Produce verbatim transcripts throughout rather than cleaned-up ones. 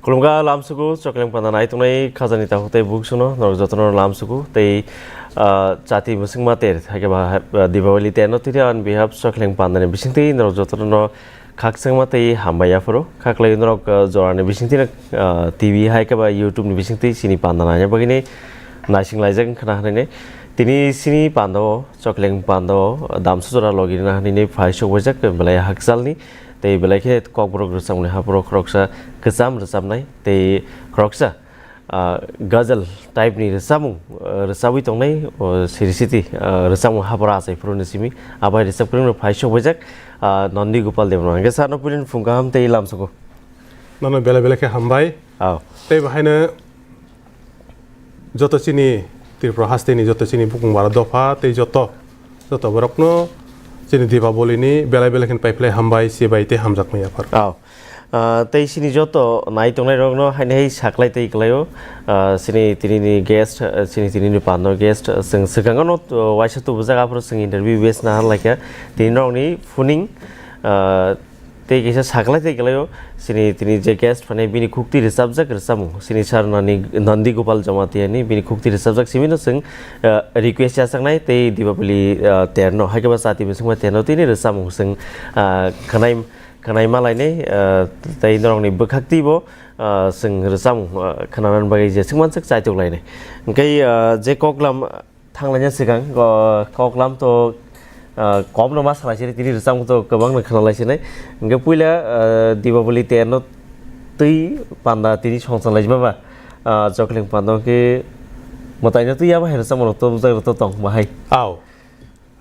Khulumkha lamsuku, Chokleng Panda nai tongnai khajani takhuk tei bukuno norok jotono lamsuku tei, ah, chati mwswngma ter, haikhe ba, ah, Deepavali terno twi on behalf Chokleng Pandani bisingtwi norok jotono khakchangma tei hambai yaphuru. Khaklai norok, ah, jorani bisingtwi, ah, T V haikhe ba YouTube ni bisingtwi chini panda naina bagwi naising laijak wngkha na hinwi. Tini chini panda o Chokleng panda o damsa jora logi rwna hinwi phai sok baijak belai hakchalni tei belai khe kokborok rwchapmani haphuru khoroksa kwcham rwchapnai tei khoroksa, ah, ghazal type ni rwchapmung, ah, rwchabwi tongnai, o, siri siti, ah, rwchapmung haphuru achai phuru ni simi abai rwchap kwrwngno phai sok baijak, ah, Nandi Gopal Debbarma. Hwnkhe sir no puilini phung kaham tei lamsuku. Nono belai belai khe hambai. Aw. Tei bahaino joto chini Tripura hasteni joto chini bukung bara dopha tei joto, joto borokno chini Deepavali ni belai belai khe paiphlai hambai, sibai tei hamjakma yaphar. Aw. Ah, tei chini joto nai tongnai rokno haini hai saklai tei kwlaio. Ah, chini tini ni guest, ah, chini tini ni pando guest, ah, chwng swkang no, ah, waisa tubujak aphuru chwng interview base na hwnlaikha. Tini rokni phuning, ah, tei kaisa saklai tei kwlaio, chini tini je guest phane bini khukti rwchapjak rwchapmung, chini sir Nani, Nandi Gopal Jamatia ni bini khukti rwchapjak simi no chwng, ah, request yachaknai tei Deepavali, ah, terno, haikhe ba chati bisingma terno tini rwchapmung chwng, ah, khwnai, khwnai malainai, ah, tei norokni bwkhak twibo, ah, chwng rwchapmung, ah, khwnanani bagwi je swngmansak chaitok lainai. Hwnkhe, ah, je koklam, thanglaina swkang, o, koklam to, ah, kom no ma salai sini, tini rwchapmung to kwbang no khwnalai sinai. Hwnkhe puila, ah, Deepavali terno twi panda tini songchang laijima ba, ah, Chokleng panda khe mwtaino twi yaba hai rwchapmung rok to bujak rok to tong bahai. Aw.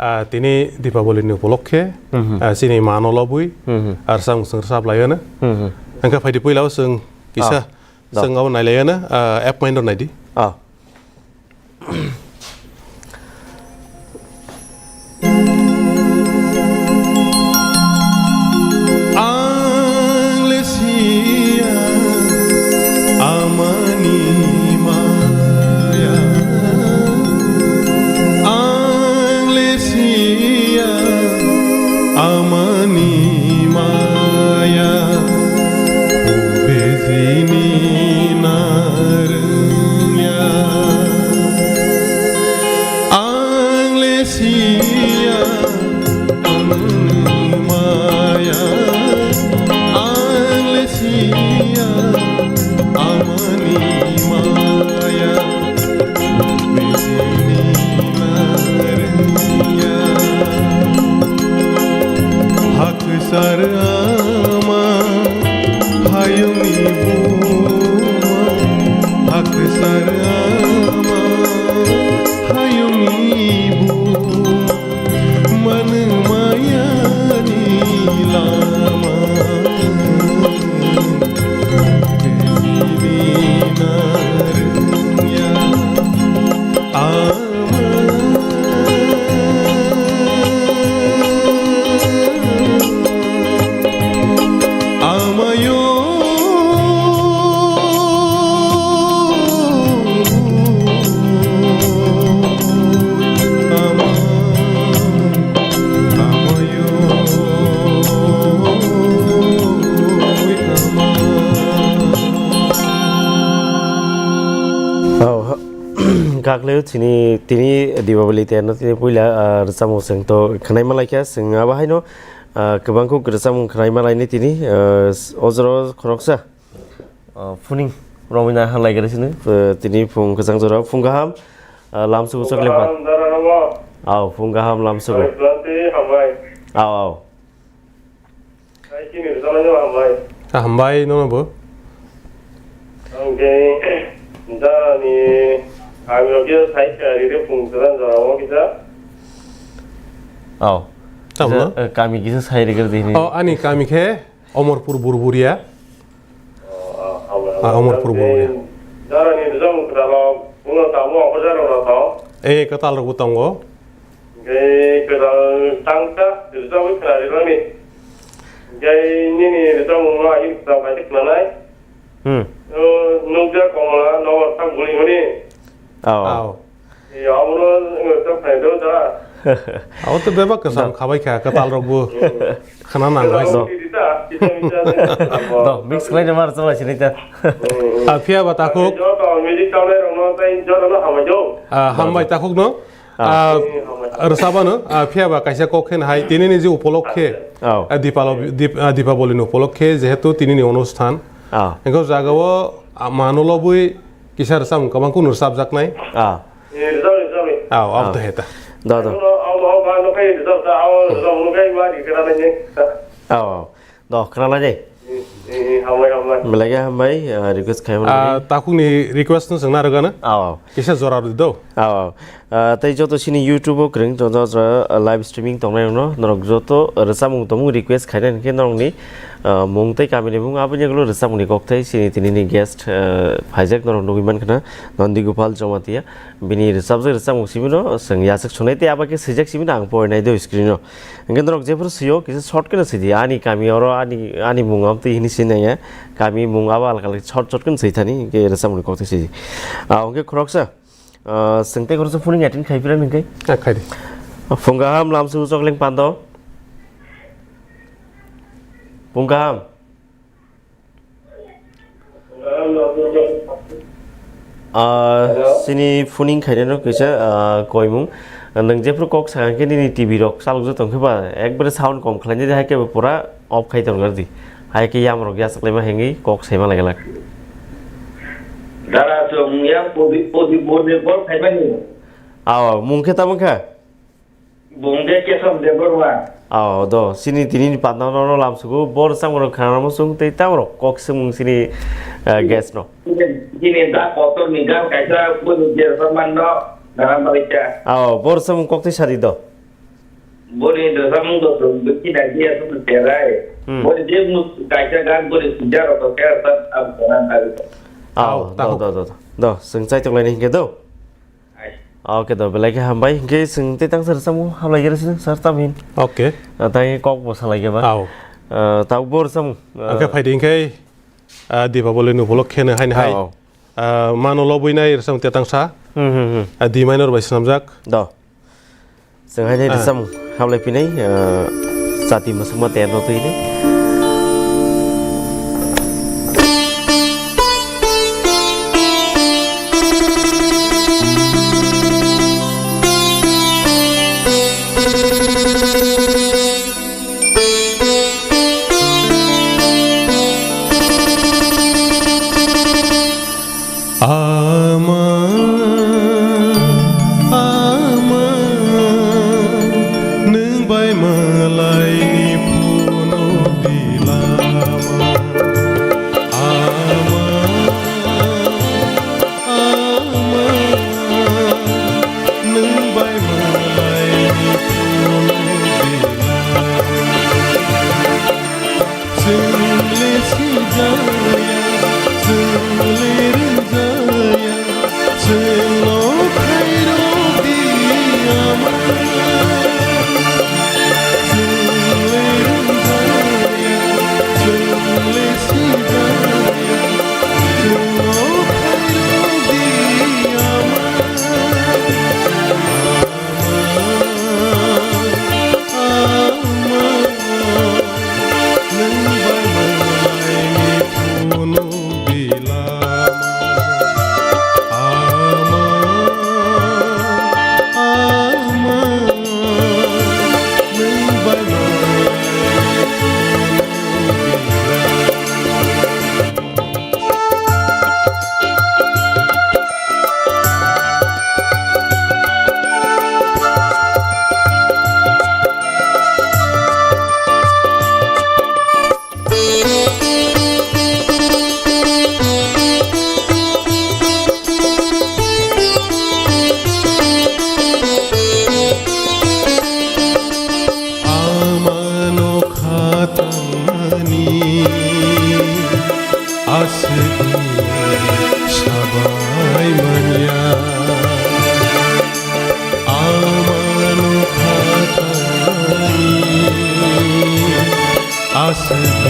Ah, tini Deepavali ni upolokhe, Mhm. ah, chini ma no lobwi, Mhm. ah, rwchapmung chwng rwchap laio no. Mhm. Hwnkhe phaidi puila o chwng kisa Aw. Chwng abo nailaio no, ah, app minder naidi. Aw. Ang le sia amani maya. Ang le sia amani maya. Bejini narwngya. Ang le sia ang maya, ang le sia amani maya, bini narwngya. Hakisar ama hayungni buma, hakisar ama hayungni buma. Manung mayani lama, bini narwngya ama. Amayo. Aw, ha, kakleo chini tini Deepavali terno tini puila, ah, rwchapmung chwng to khwnai malaikha, chwng abo haino, ah, kwbang kuk rwchapmung khwnai malaini tini, ah, ojoro khoroksa. Ah, phuning romwi na halai gari sini, ah, tini phung kwchang jora, phung kaham, ah, lamsugo Chokleng Panda. Kaham dara rogo. Aw, phung kaham lamsugo. Ari planti hambai. Aw, aw. Hai chini rwchapmung no hambai. Ah, hambai nono bo. Ang khe dara ni kami rok khe sai khe ari de phung kwchang jora o kisa. Aw. Tamo? Kisa, eh, kami kisa sai rwgwrdi hini. Oh, ani kami khe Omorpur Burburia. Ah, Omorpur Burburia. Dara ni rwchapmung kwtal rok, buno tamo obo jaro rok tong. Eh, kwtal rok bo tongo. Hwnkhe kwtal tangsa rwchapwi khwnari rani. Hwnkhe nini rwchapmung no ayuk kwtal khaisa khwnanai. Hmm. O, nukjak Komla nogo sak buli hwnwi. Oh. Aw. Ee, abono wngkha phai do da. Abo to bebak kwcham khabai kha, kwtal rok bo khna nang hai. Kwtal rok twi di ta. Do, mix khlai de mar chala sini ta. Ah, phiya ba takhuk. Joto music tawlai rokno tei jotono hambai do. Ah, hambai takhuk no. Ah. Ah, rwchapano, ah, phiya ba kaisa kok khe hai, tini ni je upolokhe, ah, Dipalo-, Dip-, ah, Dipaboli ni upolokhe, jehetu tini ni onusthan. Ah. Engkho jagao, ah, mano lobwi kisa rwchapmung kwbang kunu rwchapjaknai. Ah. Eh, rwchapni, rwchapni. Ah, ah, abdo heta. Da, da. Abo, abo, abo, ano khai rwchap ta, abo rwchap, ano khai ma ri kra nai ne. Ah, ah. Do, khwnalai de. Eh, eh, hambai, hambai. Belai khe hambai, ah, request khaimani. Ah, takhukni request no chwngna rwgano. Aw, aw. Kisa jora rwdi do. Aw, aw. Ah, tei joto sini YouTube o kwrwng tong, joto, ah, live streaming tongnai rokno, norok joto rwchapmung tongmung request khainai hwnkhe norokni, ah, mung tei kamini mung, aboni ulo rwchapmungni kokthai sini tinini guest, ah, phaijak norok nugwi mankha na, Nondi Gopal Jamatia. Bini rwchapjak rwchapmung simi no chwng yachak sunai tei abo khe swijak simi no ang porinai do screen o. Hwnkhe norok jephuru swi-o, kisa short khe no swi di. Ani kami oro, ani, ani mung abo twi hini swi nang ya. Kami mung abo alka alka short short khe no swi thani, hwnkhe rwchapmungni kok twi swi di. Ah, hwnkhe khoroksa, ah, chwng tei khoroksa phoning attend khai phila hwnkhe? Ah, khai di. Phung kaham, lamsu chokleng pando. Phung kaham. Ah, hello? Sini phoning khainai no kisa, ah, koimung. Nwng jephru kok sakha khe nini T V rok chalokjak tong khe ba, ekbare sound kom khlainai de, hai khe ba pura off khai tong di. Hai khe yam rok yachaklaima hengwi kok saima lai glak. Dara chwng yang podi, podi, podi bol khaimani. Ah, mung khe tamo kha? Bung de Kesom Debbarma. Aw, do, sini tini ni patna no, no lamsugo, bor samung rok khana mo sung tei tamro kok samung sini, eh, guest no. Sini da kotor ni gal kaisa boni je saman no, daram balikya. Aw, bor samung kok tei sari do. Boni do samung do, do, do, kina dia tu terai. Hmm. Boni je mu kaisa gal boni sijaro to kaya sat ab kanan tari. Aw, aw, do, tahu. Do, do, do. Do, sung chai tok lai ni hingke do. Ai. Oke, do, belai khe hambai. Hingke chwng tei tang sir samung hamlai gere sini, sir, tamhin. Oke. Ah, tang kok bo salai geba. Au. Ah, tang bor samung. Ah. Oke, phaidi hingke, ah, Dipaboli ni upolok khe no haini hai. Au. Ah, mano lobwi nai rwchapmung tei tang sa. Hmm, hmm, hmm. Ah, D minor bai swnamjak. Do. Chwng haini, ah, rwchapmung hamlai phinai, ah, jati mwswkma tei ano twi ni. Ama, ama, nwng bai malaini phunuk di lama. Ama, ama, nwng bai malaini phunuk di lama. Chwng le swijaya, chwng le rwngjaya, chwngno khairok di ama. Chwng le rwngjaya, chwng le swijaya, chwngno khairok di ama. Amano khatangmani aswk sabai manya. Amano khatangmani aswk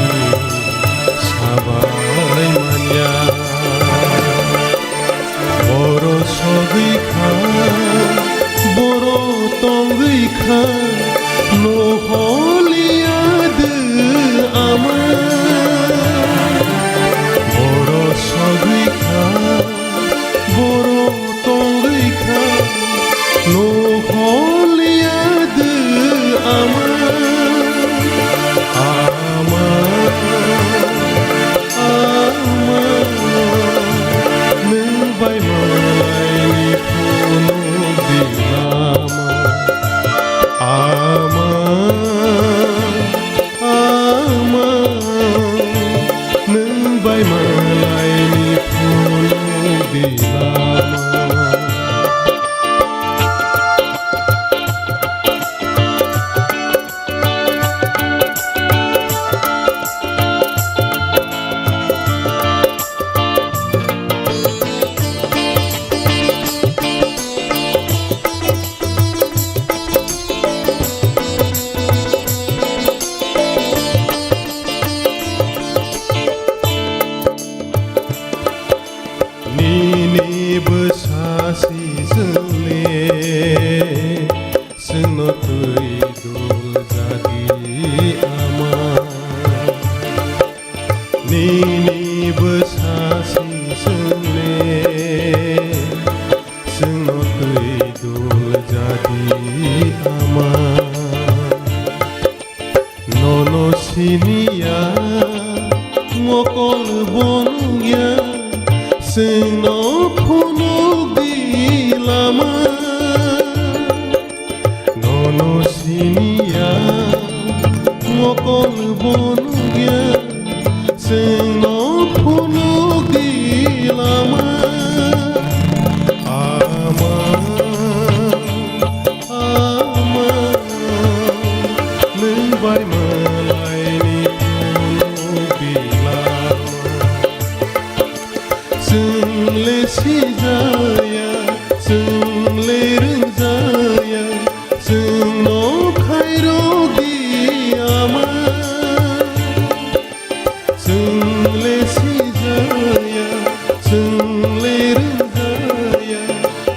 sabai manya. Boro sogwi kha, boro tongwi kha, no holiya de ama. Nini bwsa si chwng le, chwngno twi dul jadi ama. Nini bwsa si chwng le, chwngno twi dul jadi ama. Nono siniya, mokol bo nungya, chwngno phunuk di lama. Nono siniya, mokol bo nungya, chwngno phunuk di lama. Ama, ama, nwng bai malaini phunuk di lama. Chwng le sijaya, chwng le rwngjaya, chwngno khairok di ama. Chwng le sijaya, chwng le rwngjaya,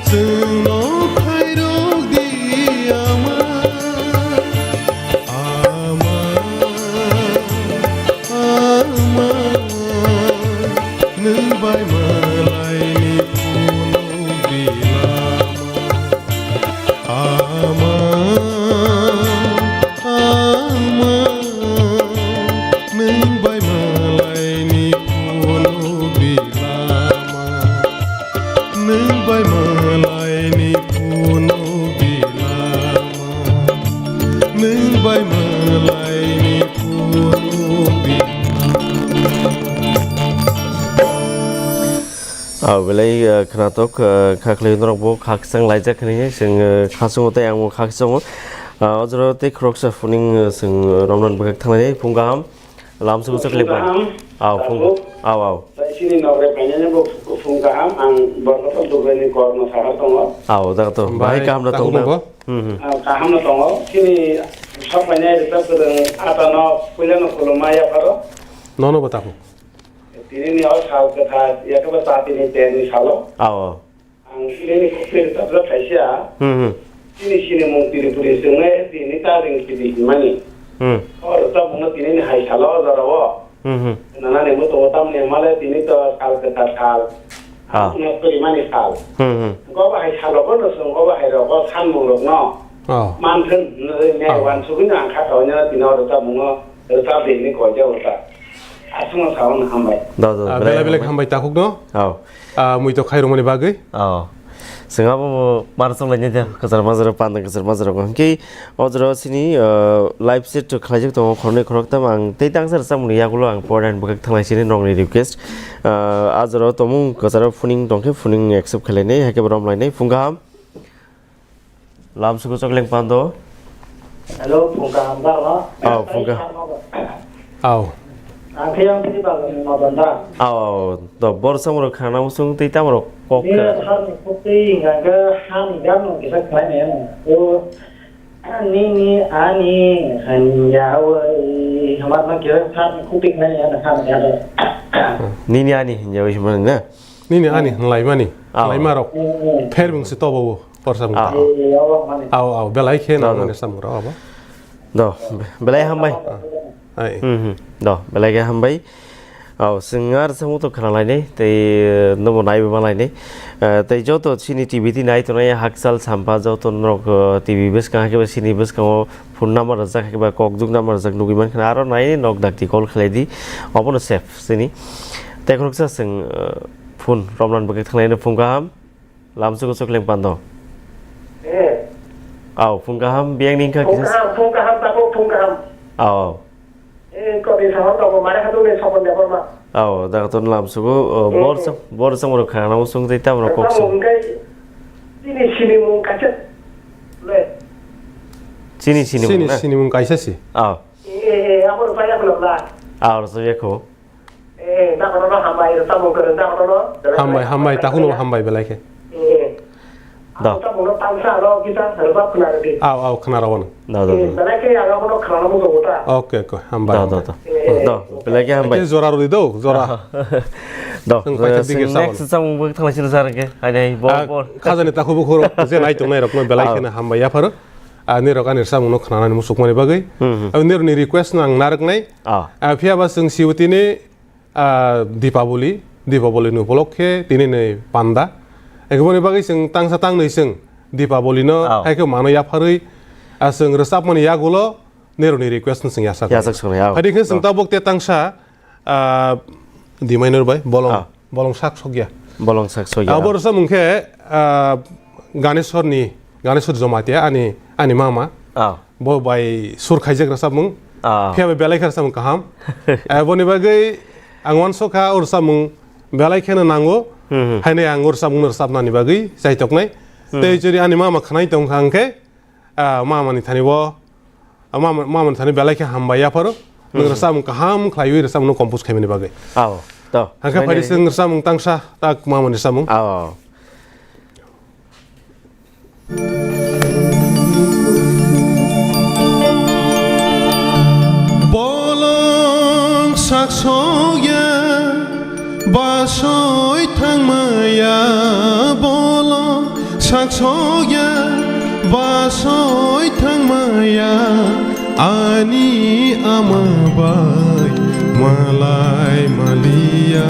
chwngno khairok di ama. Ama, ama, nwng bai malaini phunuk di lama. Ama, ama, nwng bai malaini phunuk di lama. Nwng bai malaini phunuk di lama. Nwng bai malaini phunuk di lama. Ah, belai, ah, khwnathok, ah, kha khlai norok bo kha kwchang laijak hinwi chwng, ah, kha chwngo tei ang bo kha chwngo. Ah, o jora tei khoroksa phuning, ah, chwng, ah, romnani bwkhak thangnai phung kaham. Lamsuk chok lekma. Kaham. Aw, phung. Tabuk. Aw, aw. Tei chini nokre painani bo phung kaham, ang Borkoto Dubaini kormo sahar tongo. Aw, da to. Bai, bahai kaham da tabuk tong da. Bo? Hmm, hmm. Ah, kaham no tongo. Chini sok painai rwchap kwrwng atano puilano khulumma yapharo. Nono bo tabuk. Tini ni o sal kwthar, yakhe bo cha tini ten ni salo. Aw, aw. Ang tini ni khukti rwchapjak kaisa. Hmm, hmm. Tini sinimung Tripuri chwngnai tini ta ring sidi hinmani. Hmm. O rwchapmungno tini ni hai salo o jora o. Hmm, hmm. Nanani muchungo tamni hwnmale tini to sal kwthar sal. Ah. Ang tini kwrwimani sal. Hmm, hmm. Go bahai salo bono chwng go bahai rogo sanmung rokno. Oh. Manthun hwnwi nai. Oh. Wansugwino ang kha kaui nw tini o rwchapmungo rwchap di hinwi koi jak rwchap. Aswkno sa mano hambai. Da, da, ah, belai belai belai hambai. Hambai takhukno. Oh. Ah, mui to khairokmani bagwi. Oh. Chwng abo bo mar chwng lainai de, kwchar majra, panda kwchar majra ko. Hwnkhe o jora sini, ah, live set to khlaijak tongo, khoroknwi khoroktham ang tei tangsa rwchapmungni yagulo ang poraini bwkhak thanglai sini nokni request. Ah, a jora tomung kwcharo phuning tongkhe phuning accept khlainai, haikhe bo romlainai, phung kaham. Lamsugo chokleng pando. Hello, phung kaham da, no? Aw, phung kaham. Aw. Ang khe yang tini bagwi modon da. Aw, aw, aw. Do, bor samoro khana usung tei tamoro kok. Ni kha. Sar ni kok tei hingga khe hani gan no kisa khlai ne. O, nini ani hanya wai, hamar no kisa sar ni kok tei khlai ne, han ya. Nini ani hanya wai, himar na? Nini ani hwnlaimani, aw, hwnlaimarok. Mm, mm. Pherbwng se tobo o, korsam. Aw. Eh, aw, mani. Aw, aw, belai khe, no, no, nangmani samung rok abo. Do, be-, belai hambai. Ah, ai. Hmm, hmm. Do, belai khe hambai. Aw, chwng ar samung to khnalainai, tei, eh, nobo naibo malainai. Eh, tei joto chini T V twi nai tongnai hakchal sampha joto norok, eh, T V bwskang hakhe ba chini bwskango phone number rwjak hakhe ba kokjwk number rwjak nugwi mankha aro nai nok dakti call khlai di. Obono save chini. Tei khoroksa chwng, eh, phone romnani bagwi thanglaino phone kaham. Lamsugo chokleng pando. Eh. Aw, phung kaham, biyang ni wngkha phung kisa. Kaham, phung kaham, tabuk phung kaham. Aw, aw. Eh, kori sahor tongo, mare hadu ni Sopon Debbarma. Aw, da to lam sugo, o, Hmm. bor sam, bor sam ro khana mo sung tei tam ro kok Tamo sung. Hwnkhe chini sinimung kaisa le. Chini sinimung Chini na? Sinimung kaisa si. Aw. Eh, eh, abo ro paya khna la. Aw, ro so yekho. Eh, da kono no hambai, ro tamo khe da kono no. Hambai, hambai, takhuk no hambai belai khe. Eh. Da. Abo tamo no tangsa ro kisa herbab khna rwdi. Aw, aw, khna rwano. Da, da, da. Eh, belai khe ang abono khna muchungo ta. Okay, okay, hambai, Da, da, hambai. da. Eh. Da, belai khe hambai. Khe jora rwdi do, jora. Da, Chwng paithago eh, digi next samung. Samung bo thanglaisino sir khe. Hai, hai, bo, Ah, bo. Khajani takhuk bukhuk rok je nai tongnai rokno belai Ah. kheno hambai yapharo. Ani rok ani samung no khnanani muchukmani bagwi. Hmm, hmm. Aboni rokni request no ang narwknai. Ah. Ah, phiya ba chwng sibotini Ah, Dipaboli, Dipaboli ni upolokhe tini ni panda. Ekboni bagwi chwng tangsa tangnwi chwng Dipaboli no Oh. hai khe mano yapharwi, ah, chwng rwchapmani yagulo nirokni request no chwng yachak Yachak sonai, oh. Phai di khe chwng Oh. tabuk te tangsa, ah, D minor bai bolong, Oh. bolong sak sokya. Bolong sak sokya. Abo rwchapmung khe, ah, Ganeswar ni, Ganeswar Jomatia ani, ani mama. Oh. Bo bai sur khaijak rwchapmung. Ah. Phiya bai belai khe rwchapmung kaham. Eh, boni bagwi ang uansukha o rwchapmung belai kheno nango. Hmm, hmm. Haino ang o rwchapmung no rwchapnani bagwi chaitoknai. Hmm. Tei chwri ani mama khwnai tongkha hwnkhe, ah, mamani thani bo, ah, mama, mamani thani belai khe hambai yapharo. Nwng Hmm. rwchapmung kaham khlaiwi rwchapmung no compose khaimani bagwi. Ao, to. Hwnkhe Nai, phaidi nai. Chwng rwchapmung tangsa tak mamani rwchapmung. Ao. Bolong sak sokya, basoi thangmaya, bolong sak sokya, basoi thangmaya, ani ama bai malai maliya,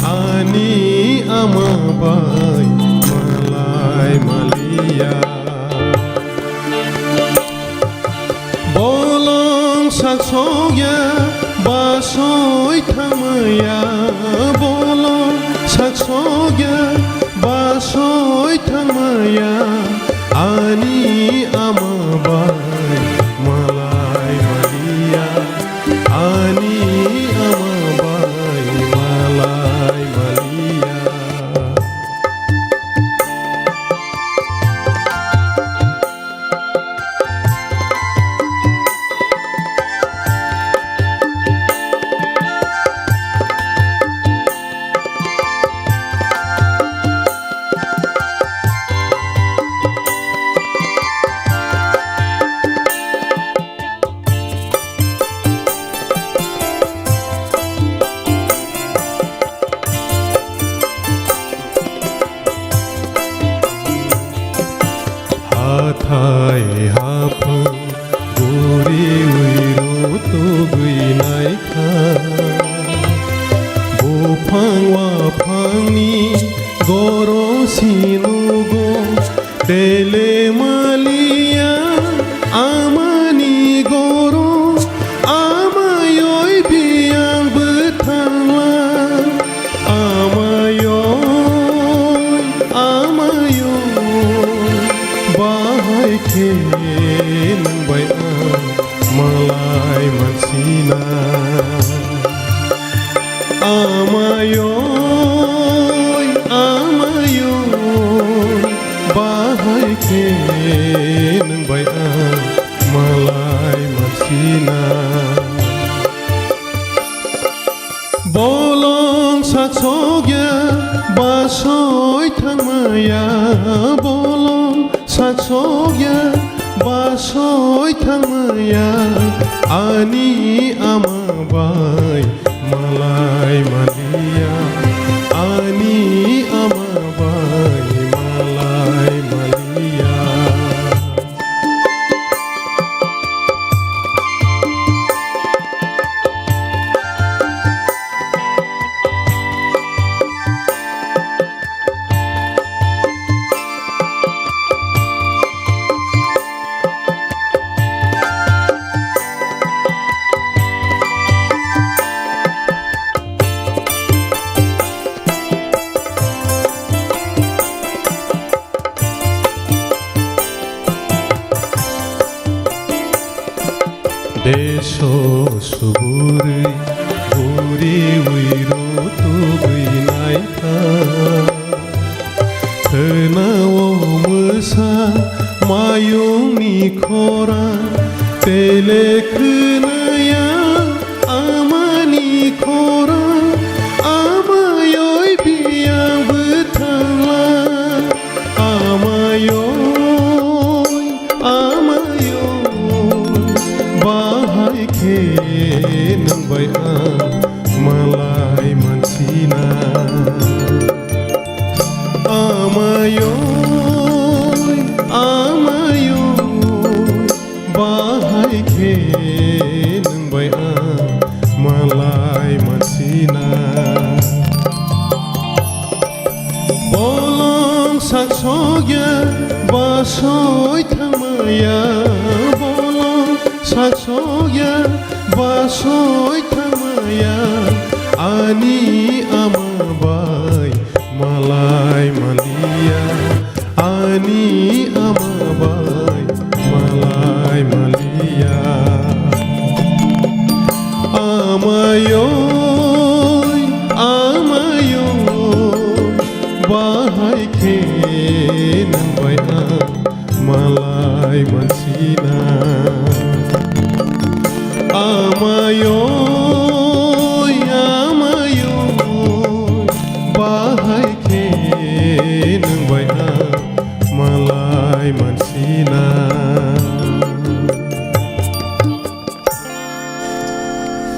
ani ama bai malai maliya. Bolong sak sokya, basoi thangmaya, bolong sak sokya, basoi thangmaya, ani ama bai malai maliya, ani ama bai malai maliya. Hathai haphang guriwi rutugwi naikha. Buphang waphangni goro sinugo tele maliya amani goro amayoi biyang bwthangla. Amayoi, amayoi, bahai khe nwng bai ang malai mansina. Amayoi, amayoi, bahai khe nwng bai ang malai mansina. Bolong sak sokya, basoi thangmaya, bolong sak sokya, basoi thangmaya, ani ama bai malai maliya, ani ama bai malai maliya. Deso suburi guriwi Saksokya basoi thangmaya bolo, saksokya basoi thangmaya, ani ama bai malai manliya, ani ama bai malai manliya. Amayoi, amayoi, bahai khe nang bai ang malai mansina. Amayoi, amayoi, bahai khe nang bai ang malai mansina.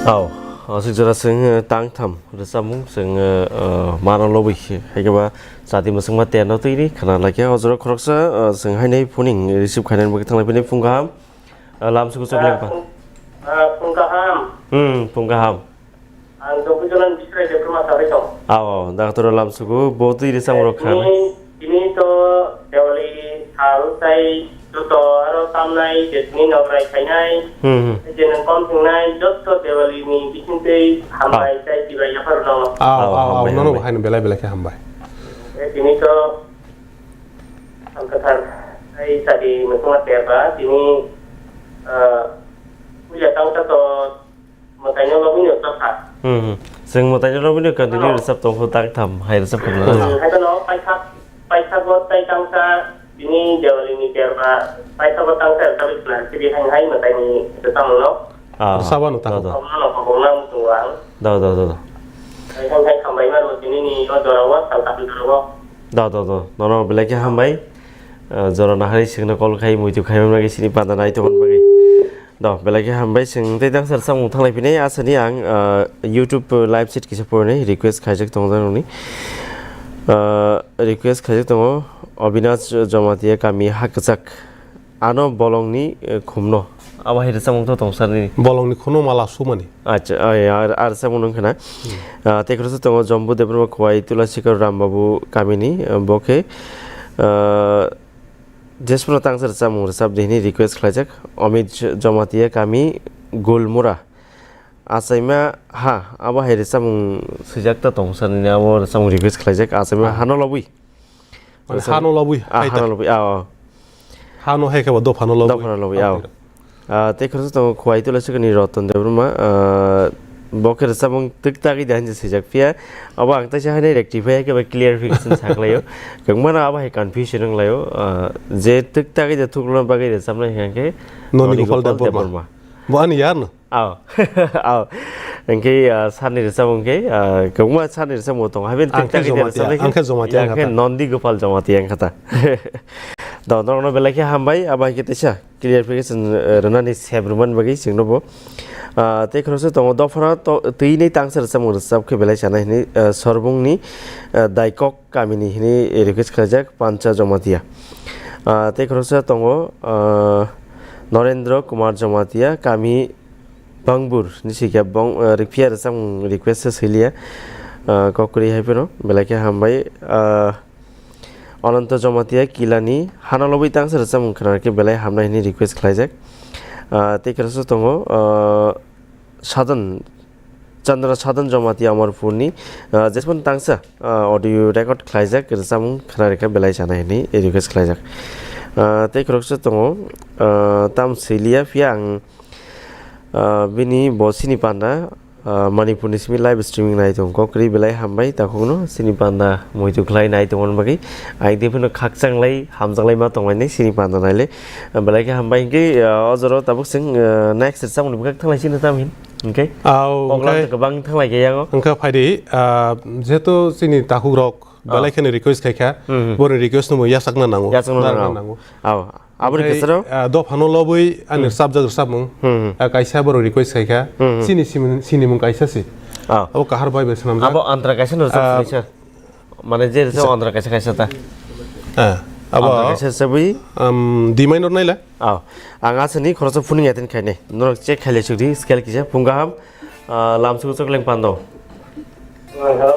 Au, aswk jora chwng, eh, tang tham rwchapmung chwng, eh, eh, mano lobwi khe, hai khe ba chati mwchwngma terno twi ri khna lai khe, o jora khoroksa, eh, chwng hainai phoning receive khainani bagwi thang lai phini phung kaham, eh, lam suku chok leng pa. Ah, phung, ah, phung kaham. Hmm, phung kaham. Ang Jogwijonan Bisrai Debbarma sagwi tong. Ao, ao, doctor lam suku, bo twi rwchapmung rok kha. Tini, tini to Diwali sal tai joto aro tamnai je tini nokrai khainai. Hmm, hmm. Je nwng kom thingnai joto Diwali ni bisingtwi hambai tai chibai yaphar no. Ao, ao, ao, ao, hambai, nono hambai. Bo haino belai belai khe hambai. E tini to ang kwthar tai sadi mwchwngma terba tini, ah, puja tangsa to Mwtaino lobwino chapha. Hmm, hmm. Chwng mwtaino lobwino continue rwchap tong pho tak tham hai rwchap khwna. Hmm, hai kheno paithak, paithak bo tai tangsa bini Diwali ni terba, paithak bo tangsa rwchapwi khwna sidi hai hai mwtaini rwchapmungno. Ah, rwchapano ta. Do, do. Khobokno no khobokno ang tongo ang. Do, do, do, do. Hai hai hai hambai mano tini ni o jora o sal kaham jora o. Do, do, do. Nono belai khe hambai. Ah, jora nahari singno call khai muitu khai bagwi sini panda nai tongmani bagwi. Do, belai khe hambai, chwng tei tangsa rwchapmung thanglai phinai, asani ang, ah, YouTube live chat kisa porni request khaijak tongo nokni. Ah, request khaijak tongo Abinash Jamatia kami Hakwchak. Ano bolongni, eh, khumno. Abo hai rwchapmung to tong sani. Bolongni khumno mala sumani. Acha, ai, ar, ar rwchapmung nung khna. Hmm. Ah, tei khoroksa tongo Jombu Debbarma Khowai Tulasikar Rambabu kamini, eh, bo khe, ah, Jesphano tangsa rwchapmung rwchap di hwnwi request khlaijak. Amit J-, Jamatia kami Gulmura. Achaima ha, abo hai rwchapmung swijak ta tong sanini abo rwchapmung request khlaijak. Achaima hano lobwi. Mane hano lobwi, ah, hai ta. Hano lobwi, ah, oh. Hano hai khe bo dophano lobwi. Dophano lobwi, ah. Ah, tei khoroksa tongo Khowai Tulasikani Ratan Debbarma, ah, bo khe rwchapmung twk tagwi da hinwi swijak phiya. Abo ang teisa haino rectify khe ba clarification saklaio. Kwbangma no abo hai confusion wnglaio. Ah, je twk tagwi da thukluna bagwi rwchapnai hwnkhe Noni Noni Gopal Gopal Debbarma. Debbarma. Bo ani yar no? Aw. Aw. Hwnkhe, ah, sani rwchapmung khe, ah, kwbangma sani rwchapmung tongo. Haibini twk tagwi da rwchapnai khe, ang khe Jamatia wngkha ta. Noni Gopal Jamatia wngkha ta. Do, norokno belai khe hambai, abo hai khe teisa clarification, eh, rwnani sep rwmani bagwi chwngno bo. Ah, tei khoroksa tongo dophano to-, twi nai tangsa rwchapmung rwchap khe belai chanai hwnwi, eh, Sorbungni, eh, Daikok kamini hwnwi request khlaijak Pancha Jamatia. Ah, tei khoroksa tongo, ah, Norendra Kumar Jamatia kami Bangbur ni sikhe bong, eh, rikphiya rwchapmung request se swiliya. Ah, kok kwrwi hai phano belai khe hambai, ah, Ananto Jamatia Kilani hano lobwi tangsa rwchapmung khna khe belai hamnai hwnwi request khlaijak. Ah, tei khoroksa tongo, ah, Sadan, Chandra Sadan Jamatia Amarpurni, ah, jesphano tangsa, ah, audio record khlaijak rwchapmung khna rikha belai chanai hwnwi request khlaijak. Ah, tei khoroksa tongo, ah, tam swiliya phiya ang, ah, bini bo sini panda, Ah, Manipur ni simi live streaming nai tongo. Kok kwrwi belai hambai takhukno sini panda muitu khlai nai tongmani bagwi. Ang tei phano khakchang lai, hamjak lai ma tonglainai sini panda nailai. Ah, belai khe hambai hwnkhe, ah, o jora tabuk chwng, ah, next rwchapmungni bwkhak thanglai sino tam hin. Hwnkhe? Aw, kok lang hwnkhe, kwbang thanglai khe yango. Hwnkhe phaidi, ah, jehetu chini takhukrok, ah, belai kheno request khaikha, hmm, hmm, borokni request no bo yachakna nango. Yachakna nango. Aw. Aboni onkhe, kwcharo? Ah, dophano lobwi ani, hmm, rwchapjak rwchapmung. Hmm, hmm. Ah, kaisa borok request khaikha. Hmm, hmm. Chini simung, sinimung kaisa se. Ah. Abo kahar bai bai swnamjak. Abo antra kaisa no rwchap, ah, sini sir. Mane je rwchap antra kaisa kaisa ta. Ah, abo antra kaisa rwchapwi. Um, D minor naila? Ah. Ang aswkni khoroksa phuning attend khainai. Norok check khailai chukdi scale kisa phung kaham. Ah, lamsuku chok leng pando. Hello.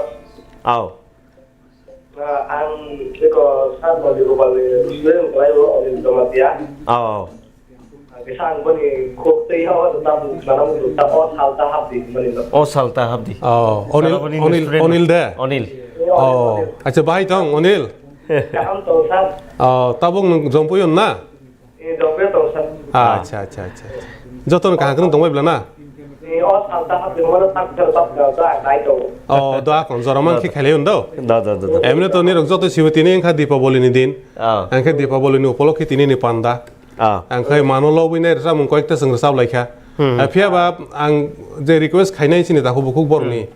Aw. Ang eko sar Nandi Gopal ni student khlai o Anil Jamatia. Oh. Kisa ang boni khuk tei o tabuk sana mutu ta o sal ta hapdi boni no. O sal ta hapdi. Oh, Onil, Salo boni Onil, student. Onil de? Onil. Oh, acha, bahai tong, Onil? Kaham tong sar. Oh, tabuk nwng Jompuyon na? Eh, Jompuyon tong sar. Ah, acha, acha, acha, acha. Jotono kaham kwrwng tongbai bla na? Eh, o sal ta hapdi, mano tak jar tak jar ta kai tong. Oh, do akon jora man khi khailai undo? Da, da, da, da. Emne to nirok joto sibo tini wngkha Dipaboli ni din. Ah. Angkhe Dipaboli ni upolokhe tini ni panda. Ah. Angkhe mano lobwi nai rwchapmung koyekta chwng rwchap laikha. Hmm. Ah, phiya ba ang je request khainai chini takhuk bukhuk borokni,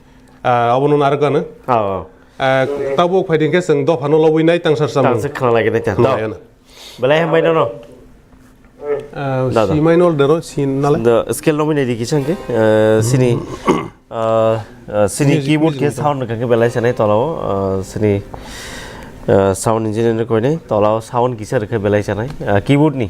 ah, abono narwk gano. Ah, ah. Ah, tabuk phaidi khe chwng dophano lobwi nai tangsa rwchapmung. Tangsa khna lai gede ta. Nai ano. Belai hambai nono. Ah, Da, da. C minor dero, C nalai. Da scale no minai di kisa hwnkhe, ah, sini, ah, ah, sini Music, keyboard music ke sound khe belai sanai tolao, ah, sini, ah, sound engineer koinai tolao sound kisa rwkhe belai sanai, ah, keyboard ni.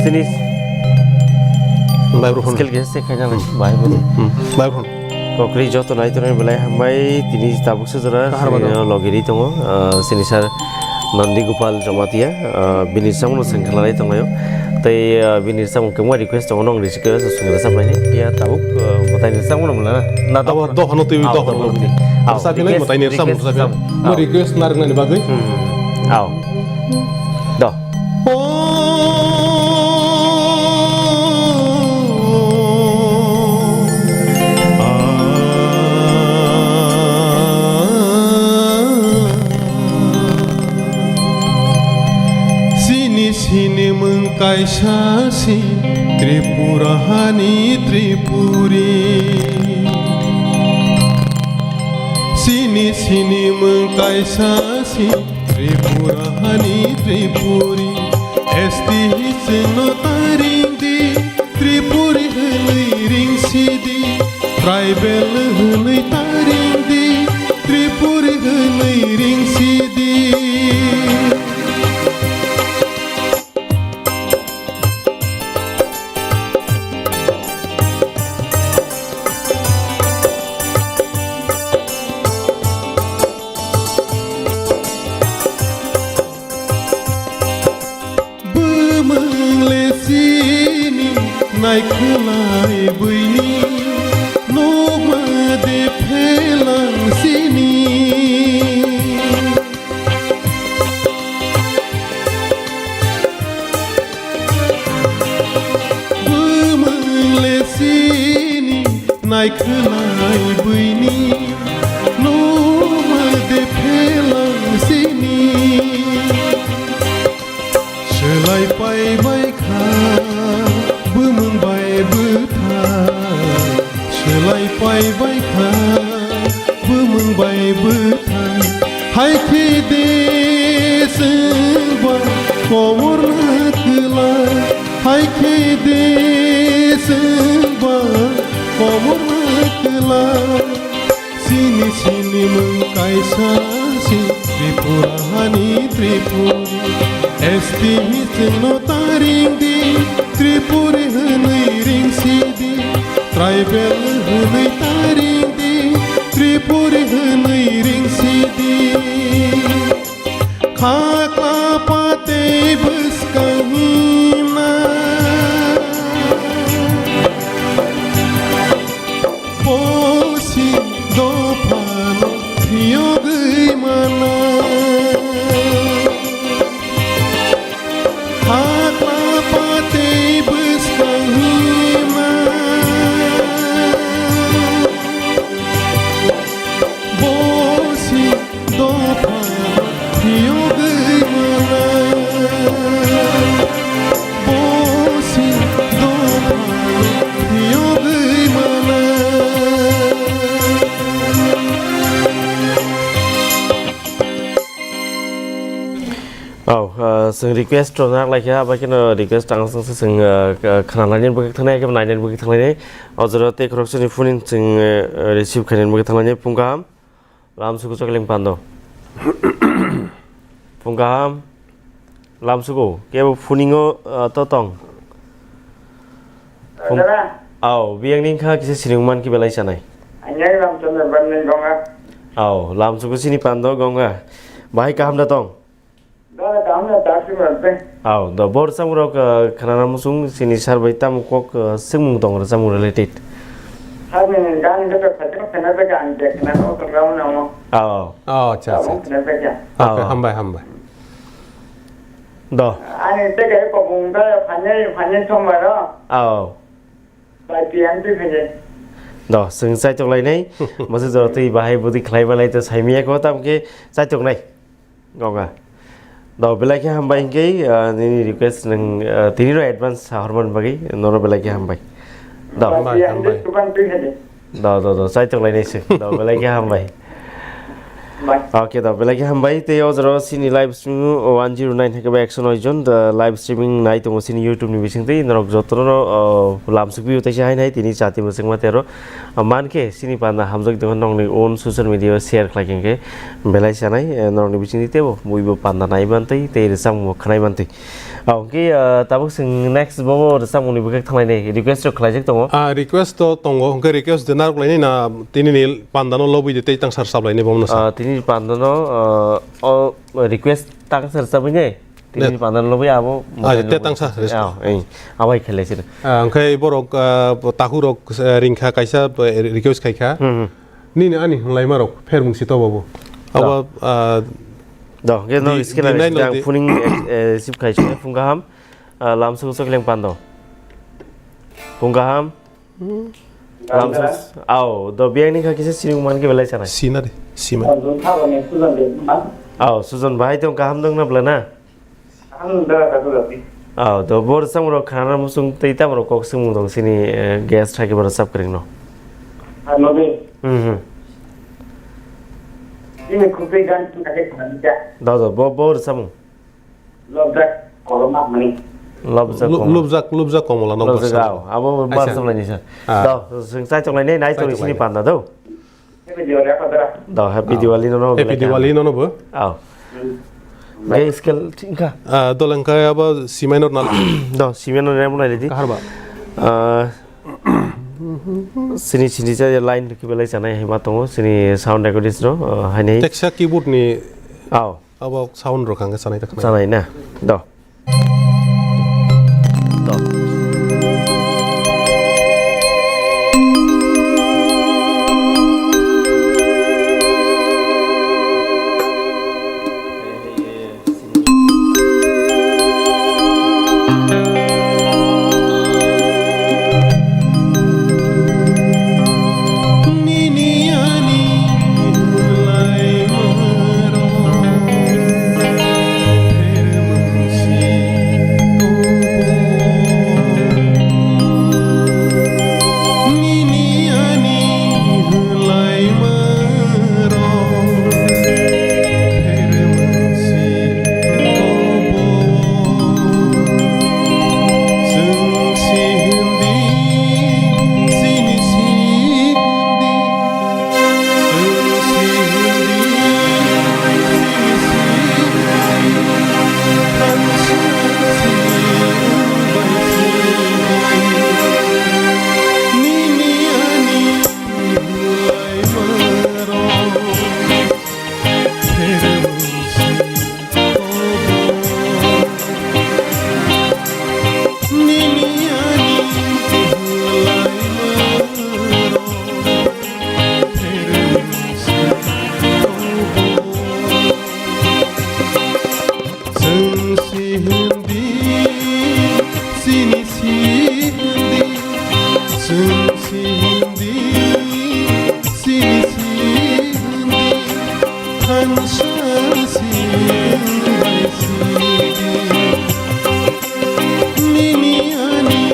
Sini Bai bro phone. Skill ge se khaina nai, bai bro. Hmm, bai phone. Kokri joto nai tongnai belai hambai, tini tabuk sujura, Kahar sini bagwi. Logiri tongo, ah, sini sir Nandi Gopal Jamatia, ah, bini samung no sengkhala nai tonglaio. Tei, ah, bini samung kemwa request tongo, nong request sengkhala saplaini. Tia tabuk, ah, matai ni samung no mula na. Na abo dophano twi, ah, dophano. Dophano twi. Ah, sa khe nai request, matai ni samung request sa khe. Samung. Mo Ah. Request narwknani bagwi. Hmm. Aw. Do. Sini sini mwng kaisa si Tripura hani Tripuri. Sini sini mwng kaisa si Tripura hani Tripuri, S T hi chwngno ta ringdi, Tripuri hwnwi ringsidi, tribal hwnwi ta ringdi, Tripuri hwnwi ringsidi. Bwmwng le sini naikhwlai bwini, nukma de phelang sini. Bwmwng le sini naikhwlai bwini, nukma de phelang sini. Swlai pai bai kha bwmwng bai bwthai, swlai pai bai kha bwmwng bai bwthai. Hai khe de chwngba komor na kwlai, hai khe de chwngba komor na kwlai. Sini sini mwng kaisa si Tripura hani Tripuri. S T hi chwngno ta ringdi, Tripuri hwnwi ringsidi. Tribal hwnwi ta ringdi, Tripuri hwnwi ringsidi. Khakla patei bwskang hima. Bosi dophano phiyogwi mana. Hakla patei bwskang hima. Bosi dopha phiyogwi mana. Bosi dopha phiyogwi mana. Oh, uh, chwng request rok nak lai kha, abo kheno request ang chwng se chwng, uh, khna lainani bagwi thangni, abo nainani bagwi thangni. O jora tei khoroksa ni phone chwng, uh, receive khainani bagwi thangni. Phung kaham. Lam suku chokling pando. Phung kaham. Lam suku. Kebo phuningo, uh, to tong. Dara. Aw, biyang ni wngkha kisa sinung man khe belai sanai. Anyang Ramchandra Barnai Gonga. Aw, lamsugo sini pando Gonga. Bahai kaham da tong? Dara kaham da, tak si ma teng. Aw, do bor samung rok, uh, khanana musung sini sar bai tamo kok, uh, sengmung tong rw samung related. Sar ni gan khe to khatung khana da gan je khana no to gam na mo. Aw. Oh, acha, acha, acha. Khana da gan. Okay, aw, hambai, hambai. Do. Ani teke kopung da phanye, phanye sombar o. Aw. Bai pian twi phanye. Do, swng chaitok lainai. Masa jora twi bahai budi khlai balai to saimiya ko tam ke chaitok nai. Gonga. Do, belai khe hambai hingke, ah, nini request nang, ah, tini ro advance sa horman bagwi, noro belai khe hambai. Do. Bai pian twi hambai. Sukan twi phanye. Do, do, do, chaitok lainai se. Do, belai khe hambai. Bai. Okay, do, belai khe hambai. Tei o jora sini live streaming o one zero nine hai khe ba ekso noi jon, do, live streaming nai tongo sini YouTube ni bising tei norok jotono, o, lamsuk biyo tei se hai nai tini chati mwswk ma tero. O, man khe sini panda hamjak tongo nokni own social media o share khlai khe belai sanai, e, norokni bising tei tebo buibo panda nai man tei, tei rwchapmung bo khnai man tei. Aw, hwnkhe, ah, tabuk chwng next bo rwchapmungni bwkhak thanglainai request rok khlaijak tongo. Ah, request to tongo, hwnkhe request de narwk lainai na tini ni panda no lobwi de tei tangsa rwchap lainai bo mano sa. Ah, tini ni panda no, ah, o request tangsa rwchapwi nai. Tini ni panda no lobwi abo. Ah, mobile te no tangsa rwchap. Ah, ei, abo hai khlai sir. Ah, hwnkhe borok, ah, takhuk rok, ah, ringkha kaisa, ah, request khaikha. Hmm, hmm. Nini ani hwnlaima rok phermung si to babu. Abo, ah, Do, hwnkhe no di-, skill di nai no ang di. Phuning, eh, eh, receive khai sung phung kaham. Ah, lamsung sok leng pando. Phung kaham. Hmm. Lamsung s-, aw, do biyang ni kha kisa sinung man khe belai sanai. Sina de, sima. Aw, Sujon bahai tong kaham dong na bla na? Kaham dong da, da, da, da. Aw, do bor samung rok khana musung tei tamo rok kok sung dong sini, eh, guest hai khe bor sab kring no. Ano de. Hmm, hmm. Ini khutui gan tu kake khana ja. Do, do, bo, bor samung. Lobjak koloma mani. Lobjak Lu-, koloma. Lobjak, lobjak komola no lobjak, bwsa. Aw, abo bar aisa. Samlai ni sa. Ah. Do, sing chai chonglai nei, nai chai chonglai sini nei. Panda do. Happy Diwali apa dara? Do, happy Diwali no no. Happy Diwali no no bo. Aw. Hmm. Gai scale thik kha. Ah, do lengkai abo simai no na. Do, simai no ne mo nai di. Kahar ba. Ah, sini sini cha line ki belai chanai hai ma tongo, sini sound recordist no, ah, hai nei. Teksa keyboard ni. Aw. Abo sound rok ang sanai ta khna. Sanai na. Do. Do. Chwng si hwn di, chini si hwn di, chwng si hwn di, chini si hwn di, thansa si hwn bai si di. Nini ani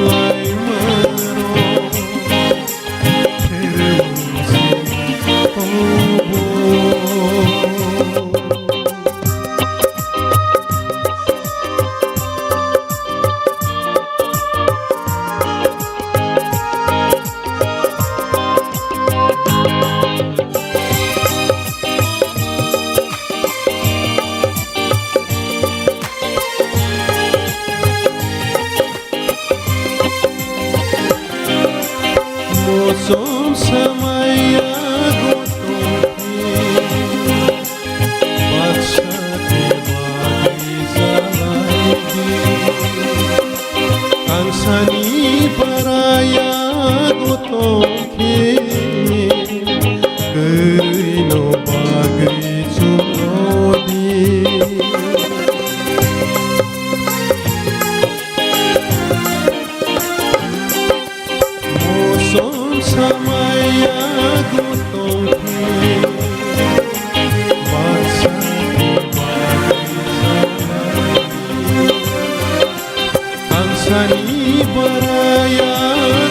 lai maro. Som samaya gotong khe, baksa khe bagwi salai di. Kangsani baraya gotong khe, kwrwino bagwi chumodi. Mosom samaya gotong khe, baksa khe bagwi salai. Kangsani baraya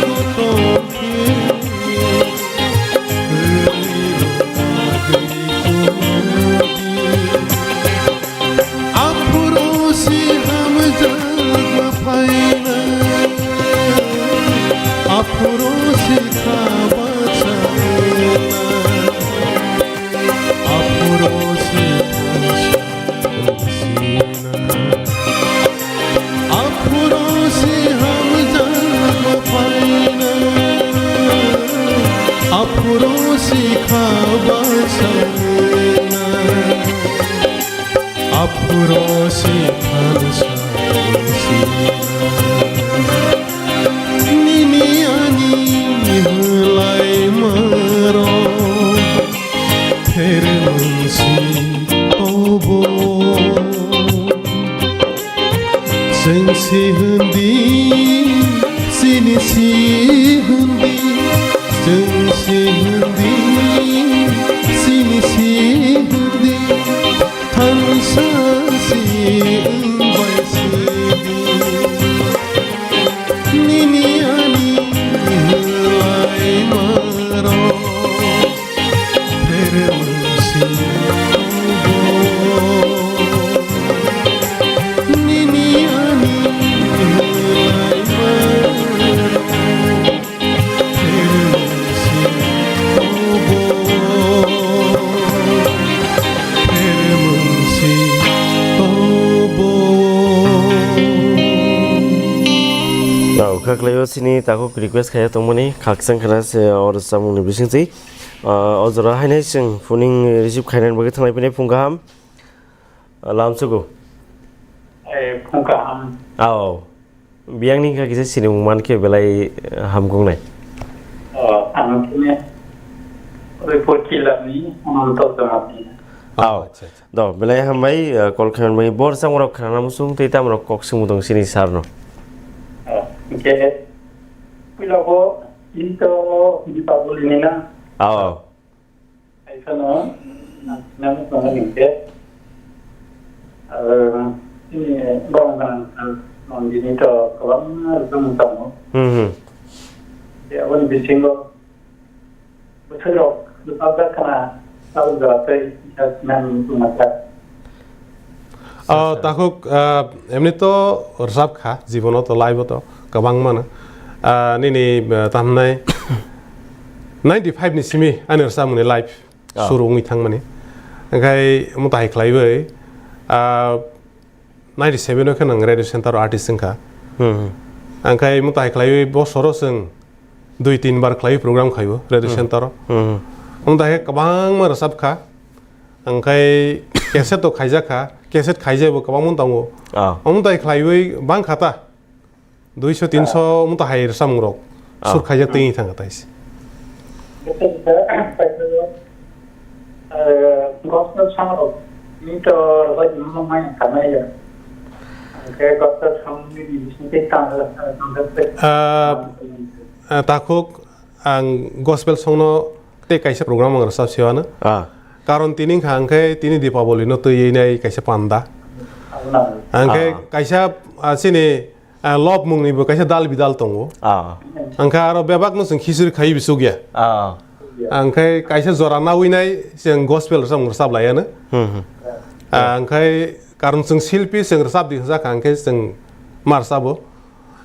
gotong khe, kwrwino bagwi chumodi. Aphuru si hamjakma phaina, aphuru si kha bachana, aphuru si thansa sina. Aphuru si hamjakma phaina, aphuru si kha bachana. Aphuru si thansa sina. Nini ani hwlai maro phermung si tobo. Chwng si hwndi, chini si hwndi, chwng si hwndi, chini si hwndi. Thansa si wng bai sidi, nini ani hwlai maro phermung si tobo. Nini ani hwlai maro. Nao kha khlaio sini takhuk request khaiya tongmani khakchang khana se or samung ni bising si. Ah, o jora hainai sing phuning receive khainani bagwi thanglai phini phung kaham. Ah, lamsugo. Eh, phung kaham. Ao. Biyangni wngkha kisa sinimung mankhe belai, eh, hamkuknai. Oh, ang khe report killer ni Ananto Jamatia. Oh, acha, acha. Do, belai hambai, eh, call khaimani bagwi. Bor samrok khana musung tei tamrok kok sungmung tong sini sir no. Oh, hingke puila bo into Deepavali ni na. Oh. Kaisa no, nang, nang, nang, nang, nang, eh, ini bawang kan, nang, ini to, kabang, eh, tongo. Hmm, hmm. Ya, aboni bisingo, bwswk rok, bwsajak khana, tabuk jora tei, nang, nang, nang, nang. O, takhuk, ah, emni to rwchap kha, jibono to, live o to, kabang mano. Ah, nini, ah, tamhnai ninety five ni simi ani rwchapmani live. Ah. Suru wngwi thangmani. Hwnkhe mwtai khlaiwi, ah, ninety seven o khe nwng radio center o artist wngkha. Hmm. Hwnkhe mwtai khlaiwi bosoro chwng dui tin bar khlaiwi program khaio radio Hmm. center o. Hmm. Mwtai khe kwbangma rwchap kha. Hwnkhe cassette o khaijak kha. Cassette khaijai bo kwbangma tongo. Ah. Mwtai khlaiwi bang kha ta. Duiso, tinso omo to hai samung rok. Ah. Sur khaijak twi thang kha taisi. Eh, gospel song rok ni to rwbai tongma mai khanai ya. Hwnkhe gospel song ni bising twi tang, tang, tang, tang. Ah, ah, takhuk ang gospel song no tei kaisa program ang rwchap se ano. Ah. Karon tini wngkha hwnkhe tini Deepavali no twi nai kaisa panda. Hwnkhe Ah. kaisa, ah, chini Ah, lobmung ni bo kaisa dal bidal tongo. Ah. Hwnkhe aro bebak no chwng khichuri khai bisuk ya. Ah. Hwnkhe kaisa jora nawi nai chwng gospel rwchap rwchap lai ano. Hmm, hmm. Ah, hwnkhe karon chwng silpi chwng rwchap di hwnjak kha, hwnkhe chwng ma rwchabo.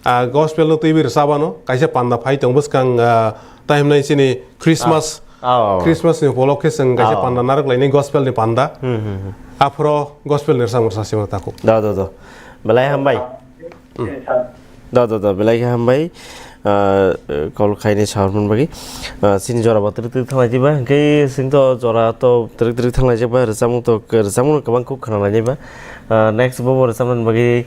Ah, gospel no twiwi rwchap ano, kaisa panda phai tongo bwskang, ah, time nai chini Christmas. Ah. Oh. Christmas ni upolokhe chwng kaisa Oh. panda narwk lainai gospel ni panda. Hmm, hmm, hmm. Aphro gospel ni rwchap rwchap sima takhuk. Do, do, do. Belai hambai. Hmm. Da, da, da, belai khe hambai. Ah, call khaini saharmon bagwi. Ah, sini jora bo twrwk twrwk thanglai diba. Hwnkhe sini to jora to twrwk twrwk thanglai jak ba, rwchapmung to, rwchapmung kwbang kuk khwnalainai ba. Ah, next bo bo rwchapmani bagwi,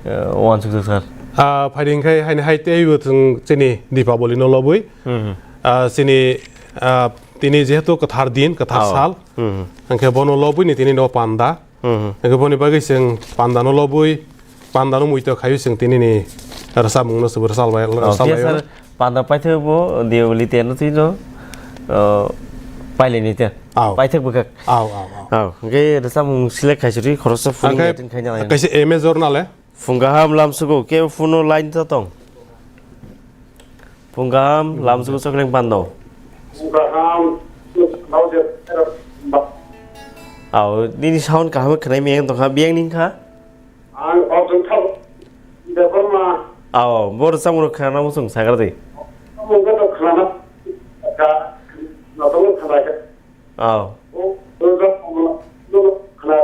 ah, uansuk jak sir. Ah, phaidi hwnkhe haini hai teibo chwng chini Deepavali no lobwi. Hmm, hmm. Ah, chini, ah, tini jehetu kwthar din, kwthar sal. Hmm, hmm. Hwnkhe bono lobwi ni tini no panda. Hmm, hmm. Hwnkhe boni bagwi chwng pandano lobwi, pandano muitu khaio chwng tinini rwchapmungno chwng rwchapbai, oh, rwchapbai phiya o. Sir, panda paithakbo Deepavali tei no twi no, oh, pailini te. Aw. Paithak bwkhak. Aw, aw, aw. Aw, hwnkhe rwchapmung select khaisuri khoroksa phone hwnkhe attend khaina laio. Kaisa M A jor nale. Phung kaham lamsugo, kebo phone o line ta tong. Phung kaham, lamsugo chokleng pando. Phung kaham, lamsugo chokleng pando. Aw, nini sound kaham khwnai miyang tongkha, biyang ning kha? Ang Arjun Thal, Debbarma. Aw, bo rwchapmung rok khwnana muchung sagar di. Rwchapmung rok khwnana, ka, natongo khwnai kha. Aw. O, lobjak komla, lobjak komla.